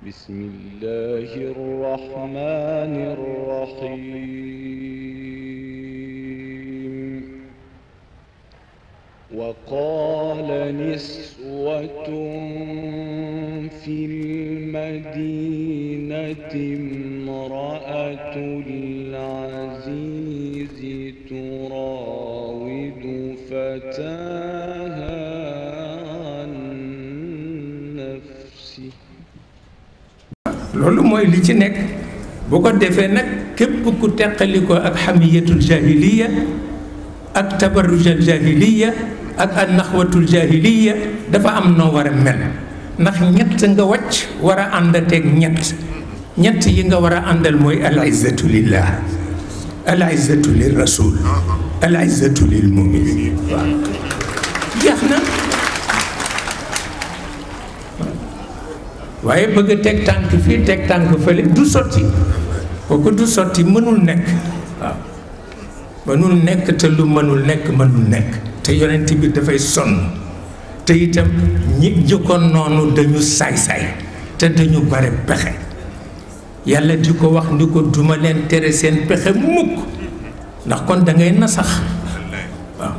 بسم الله الرحمن الرحيم وقال نسوة في المدينة امرأة العزيز تراود فتاها عن نفسه loolu mooy li ci nekk bu ko defee nag képp ku teqalikoo ak xamiyatul jahiliya ak tabarrujal jahiliya ak an naxwatul jahiliya dafa am noo war a mel ndax ñett nga wàcc war a àndateeg ñett yi nga war a àndal mooy al izzatu lillah al izzatu lir rasul al izzatu lil muminin waaw jeex na waaye bëgg a teg tànk fii teg tànk fële du sotti kooku du sotti mënul nekk waaw mënul nekk te lu mënul nekk mënul nekk te yonent bi dafay sonn te itam ñi jëkkoon noonu dañu saay-saay te dañu bare pexe yàlla di ko wax ni ko duma leen tere seen pexe mukk ndax kon da ngay nasax waaw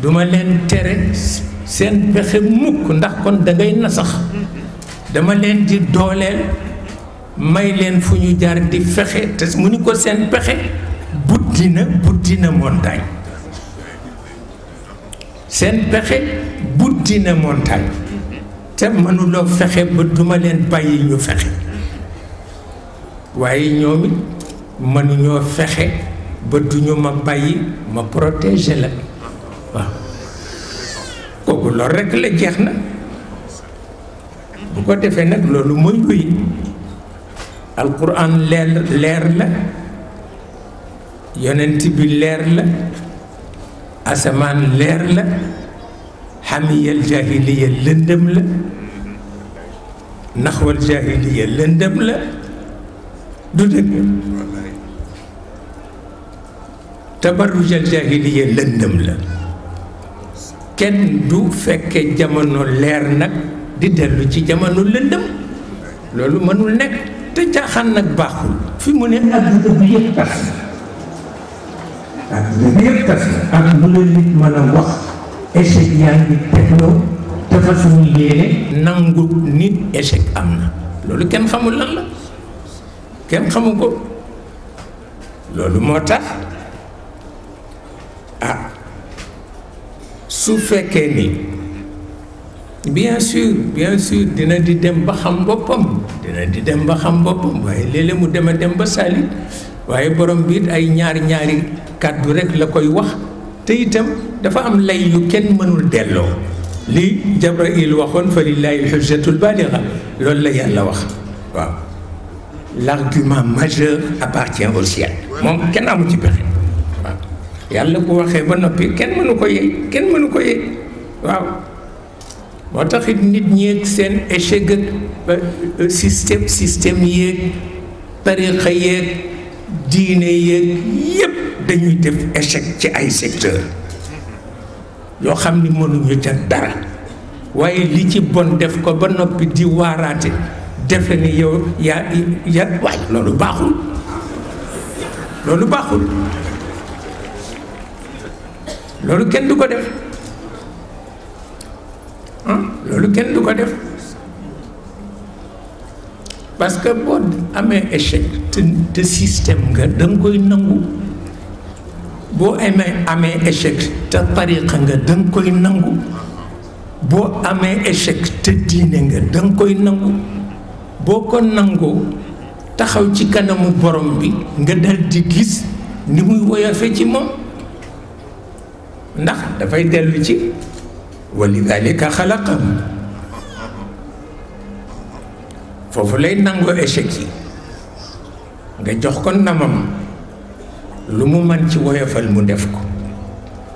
duma leen tere seen pexe mukk ndax kon da ngay nasax dama leen di dooleel may leen fu ñu jaar di fexe te mu ni ko seen pexe buddi na montagne seen pexe buddi na montagne te mënuloo fexe ba duma leen bàyyi ñu fexe waaye ñoom it mënuñoo fexe ba duñu ma bàyyi ma protéger la waaw kooku loolu rekk la jeex na bu ko defee nag loolu mooy luy alquran leer la yonent bi leer la asamaan leer la xamiyal jahiliya lëndëm la naxwal jahiliya lëndëm la du dëgg tabarrujal jahiliya lëndëm la kenn du fekke jamono leer nag di dellu ci jamono lëndëm loolu mënul nekk te caaxaan nag baaxul fi mu ne adduna bi yëpp tas na adduna bi yëpp tas na ak lu la nit mën a wax échec yaa ngi tegloo te façon yéene nangu nit échec am na loolu kenn xamul lan la kenn xamu ko loolu moo tax su fekkee ni bien sûr dina di dem ba xam boppam waaye léeg-léeg mu dem ba salit waaye borom bi it ay ñaari kàddu rek la koy wax te itam dafa am lay yu kenn mënul delloo li Jabraïl waxoon fa lillahi alhujjatul baligha loolu la yàlla wax waaw l'argument majeur appartient au ciel moom kenn amu ci pexe waaw yàlla bu waxee ba noppi kenn mënu ko yey waaw moo tax it nit ñeeg seen échec ak système yéeg tarixa yéeg diine yéeg yépp dañuy def échec ci ay secteur yoo xam ni mënuñu ca dara waaye li ci bon def ko ba noppi di waaraate defe ni yow yaa waay loolu baaxul loolu kenn du ko def loolu kenn du ko def parce que boo amee échec te système nga da nga koy nangu boo amee échec te tariqa nga da nga koy nangu boo amee échec te diine nga da nga koy nangu boo ko nangoo taxaw ci kanamu borom bi nga dal di gis ni muy woyofe ci moom ndax dafay dellu ci walidalika xalaqahum foofu lay nangoo échec yi nga jox ko namam lu mu man ci woyofal mu def ko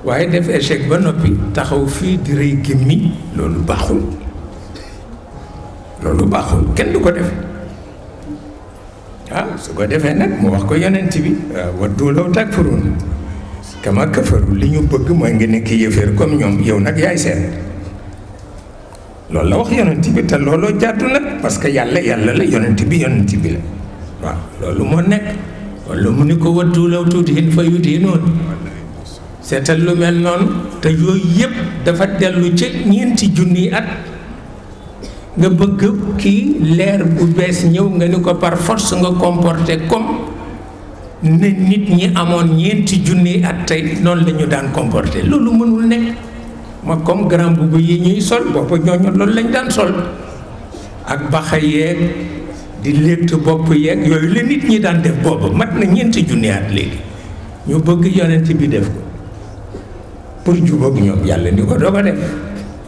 waaye def échec ba noppi taxaw fii di rëy gémmi loolu baaxul kenn du ko def waaw su ko defee nag mu wax ko yonent bi waddu law takfuruun kama kafaru li ñu bëgg mooy nga nekk yëfër comme ñoom yow nag yaay seet loolu la wax yonent bi te looloo jàddu nag parce que yàlla yàlla la yonent bi la waaw loolu moo nekk wala mu ni ko wattu law tudhin fa yudhinuun seetal lu mel noonu te yooyu yëpp dafa dellu ci ñeenti junniy at nga bëgg kii leer bu bees ñëw nga ni ko par force nga comporté comme ne nit ñi amoon ñeenti junniy at tey noonu la ñu daan comporté loolu mënul nekk ma comme grand boubou yi ñuy sol booba ñooñu loolu lañ daan sol ak baxa yeeg di létt bopp yeeg yooyu la nit ñi daan def booba mat na ñeenti junniy at léegi ñu bëgg yonent bi def ko pour jubóog ñoom yàlla ni ko doo ko def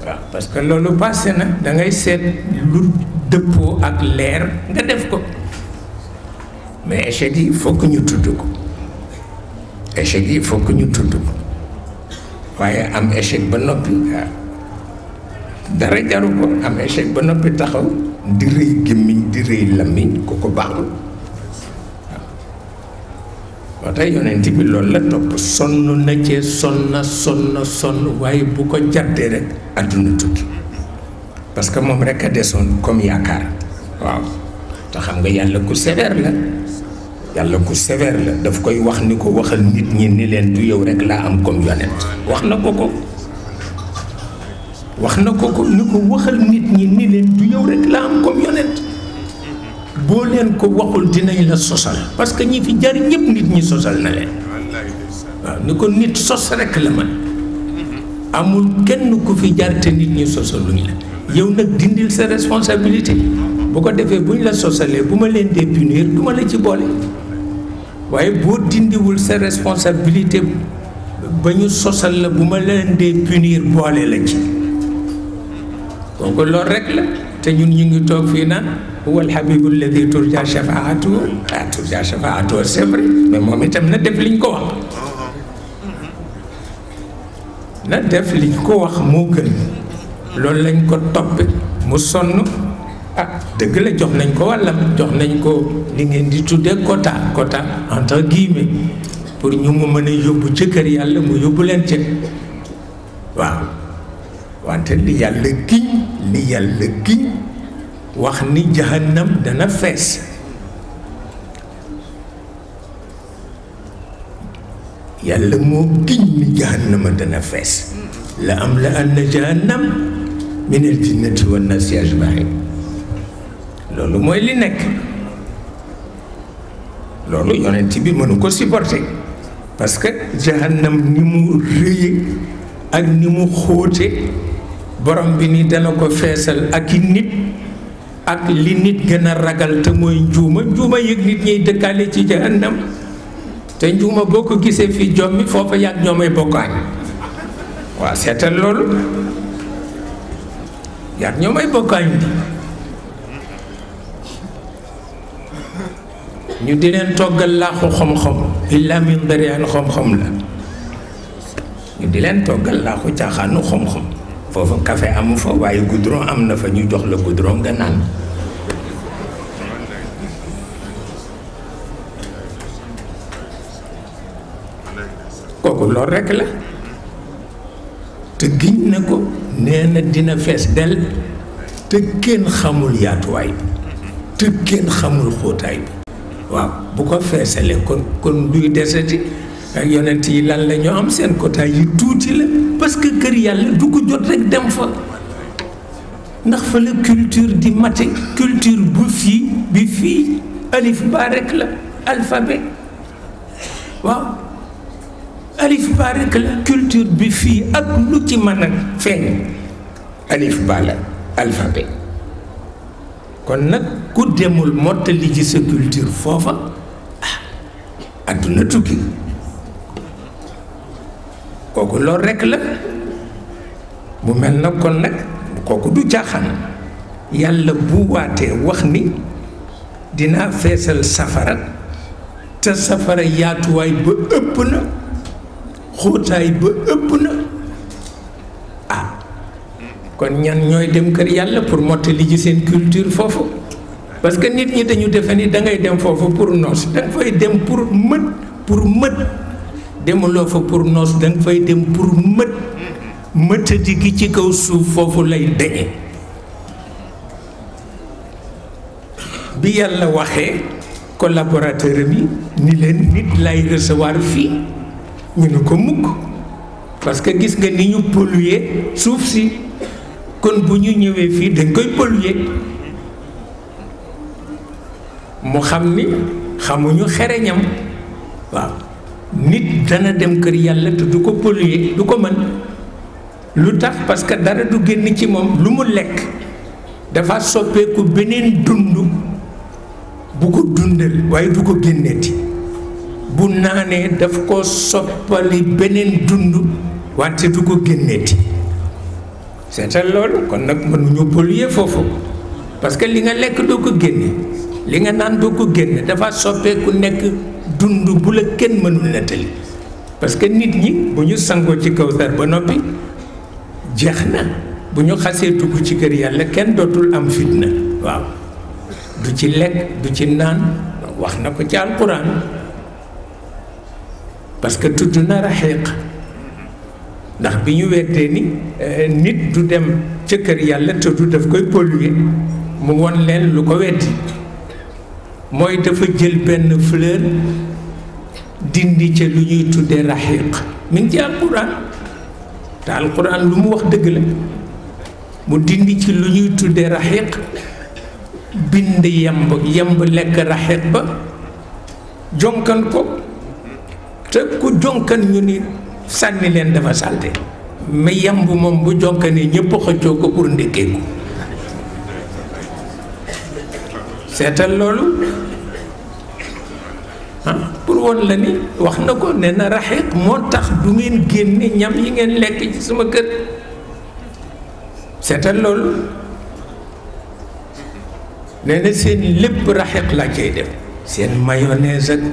waaw parce que loolu passé na da ngay seet lu dëppoo ak leer nga def ko mais échec yi fokk ñu tudd ko échec yi fokk ñu tudd ko waaye am échec ba noppi waaw dara jaru ko am échec ba noppi taxaw di rëy gémmiñ di rëy làmmiñ ku ko baaxul moo tax yonent bi loolu la topp sonn na cee sonn waaye bu ko jàddee rek àdduna tukki parce que moom rek a desoon comme yaakaar waaw te xam nga yàlla ku sévère la daf koy wax ni ko waxal nit ñi ni leen du yow rek laa am comme yonent wax na ko ni ko waxal nit ñi ni leen du yow rek laa am comme yonent boo leen ko waxul dinañ la sosal parce que ñi fi jar ñëpp nit ñi sosal na leen waaw ni ko nit sos rek la man amul kenn ku fi jar te nit ñi sosaluñ la yow nag dindil sa responsabilité bu ko defee buñ la sosalee bu ma leen dee punir du ma la ci boole waaye boo dindiwul sa responsabilité ba ñu sosal la bu ma leen dee punir boole la ci kooku loolu rek la te ñun ñu ngi toog fii naan huwa alhabibu alladi turja shafaatuhu c'est vrai mais moom itam na def liñ ko wax moo gën loolu lañ ko toppe mu sonn dëgg la jox nañ ko wàllam jox nañ ko li ngeen di tuddee quota entre guillemets pour ñu mu mën a yóbbu ci kër yàlla mu yóbbu leen ci waaw wante li yàlla giñ wax ni jahannam dana fees yàlla moo giñ ni jahannama dana fees la am la anna jahannam min al jinnati wan nasi ajmain loolu mooy li nekk loolu yonent bi mënu ko supporter parce que jahannam ni mu rëye ak ni mu xóote borom bi ni dana ko feesal ak i nit ak li nit gën a ragal te mooy njuuma yëg nit ñiy dëkkaale ci jahannam te njuuma boo ko gisee fii jommi foofa yàgg ñoomay bokkaañ waaw seetal loolu yàgg ñoomay bokkaañ bi ñu di leen toggal laaxu xom-xom illa min dariyaan xom-xom la ñu di leen toggal laaxu caaxaanu xom-xom foofu café amu fa waaye goudron am na fa ñu jox la goudron nga naan kooku loolu rekk la te giñ na ko nee na dina fees del te kenn xamul yaatuwaay bi te kenn xamul xóotaay bi waaw bu ko feesalee kon duy desati ak yonent yi lan la ñoo am seen quota yi tuuti la parce que kër yàlla du ko jot rek dem fa ndax fa la culture di mate culture bi fii alif ba rek la alphabet waaw alif ba rek la culture bi fii ak lu ci mën a feeñ alif ba la alphabet kon nag ku demul mottali ci sa culture foofa adduna tukki kooku loolu rekk la mu mel na kon nag kooku du caaxaan yàlla bu waatee wax ni dinaa feesal safara te safara yaatuwaay ba ëpp na xóotaay ba ëpp na kon ñan ñooy dem kër yàlla pour mottali ji seen culture foofu parce que nit ñi dañu defe ni dangay dem foofu pour noos danga fay dem pour mët demuloo fa pour noos danga fay dem pour mëtadi gi ci kaw suuf foofu lay dañe bi yàlla waxee collaborateur am yi ni leen nit lay recevoir fii ñu ne ko mukk parce que gis nga ni ñu polluer suuf si kon bu ñu ñëwee fii dañ koy polluer mu xam ni xamuñu xereñam waaw nit dana dem kër yàlla te du ko polluer du ko mën lu tax parce que dara du génn ci moom lu mu lekk dafa soppeeku beneen dund bu ko dundal waaye du ko génneeti bu naanee daf ko soppali beneen dund wante du ko génneeti seetal loolu kon nag mënuñu polluer foofu parce que li nga lekk doo ko génne li nga naan doo ko génne dafa soppeeku nekk dund bu la kenn mënul nettali parce que nit ñi bu ñu sangoo ci Kawsar ba noppi jeex na bu ñu xasee dugg ci kër yàlla kenn dootul am fitna waaw du ci lekk du ci naan wax na ko ci alquran parce que tudd na raxiq ndax bi ñu weddee ni nit du dem ca kër yàlla te du daf koy polluer mu won leen lu ko weddi mooy dafa jël benn fleur dindi ca lu ñuy tuddee raxiq mi ngi ci alquran te alquran lu mu wax dëgg la mu dindi ci lu ñuy tuddee raxiq bind yemb lekk raxiq ba jonkan ko te ku jonkan ñu ni sànni leen dafa salte mais yemb moom bu jonkanee ñëpp xëccoo ko pour ndékkeeku seetal loolu pour woon la ni wax na ko nee na raxiq moo tax du ngeen génne ñam yi ngeen lekk ci sama kër seetal loolu nee na seen lépp raxiq laa cay def seen mayonnaise ak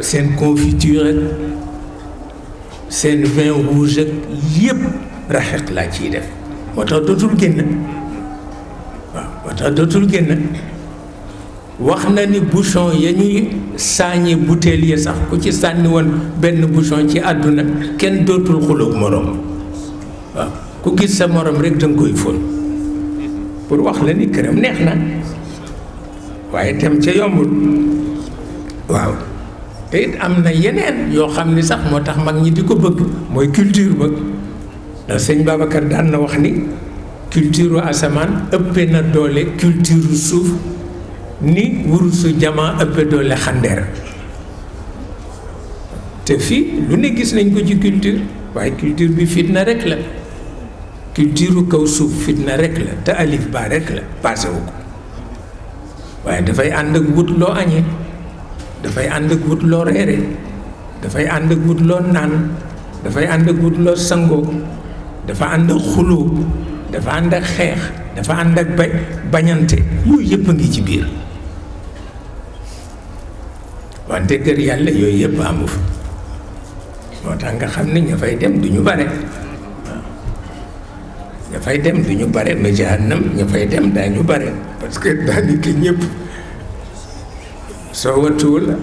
seen confiture ak seen vin rouge ak yépp raxiq laa ciy def moo tax dootul génn waaw moo tax dootul génn wax na ni bouchon ya ñuy saañe butéel ya sax ku ci sànni woon benn bouchon ci àdduna kenn dootul xuloog morom waaw ku gis sa morom rek danga koy fóon pour wax la ni këram neex na waaye dem ca yombul waaw te it am na yeneen yoo xam ni sax moo tax mag ñi di ko bëgg mooy culture ba ndax sëñ Babacar daan na wax ni culture asamaan ëppee na doole culture suuf ni wurusu jamaa ëppee doole xandeer te fii lu ne gis nañ ko ci culture waaye culture bi fitna rek la culture kaw suuf fitna rek la te alif ba rek la passé wu ko waaye dafay ànd ak wut loo añee dafay ànd ak wut loo reere dafay ànd ak wut loo naan dafay ànd ak wut loo sangoo dafa ànd ak xuloo dafa ànd ak xeex dafa ànd ak bañante yooyu yëpp a ngi ci biir wante kër yàlla yooyu yëpp amu fa moo tax nga xam ne ña fay dem du ñu bare waaw ña fay dem du ñu bare mais jahannam ña fay dem daañu bare parce que daanaka ñëpp soo watuwul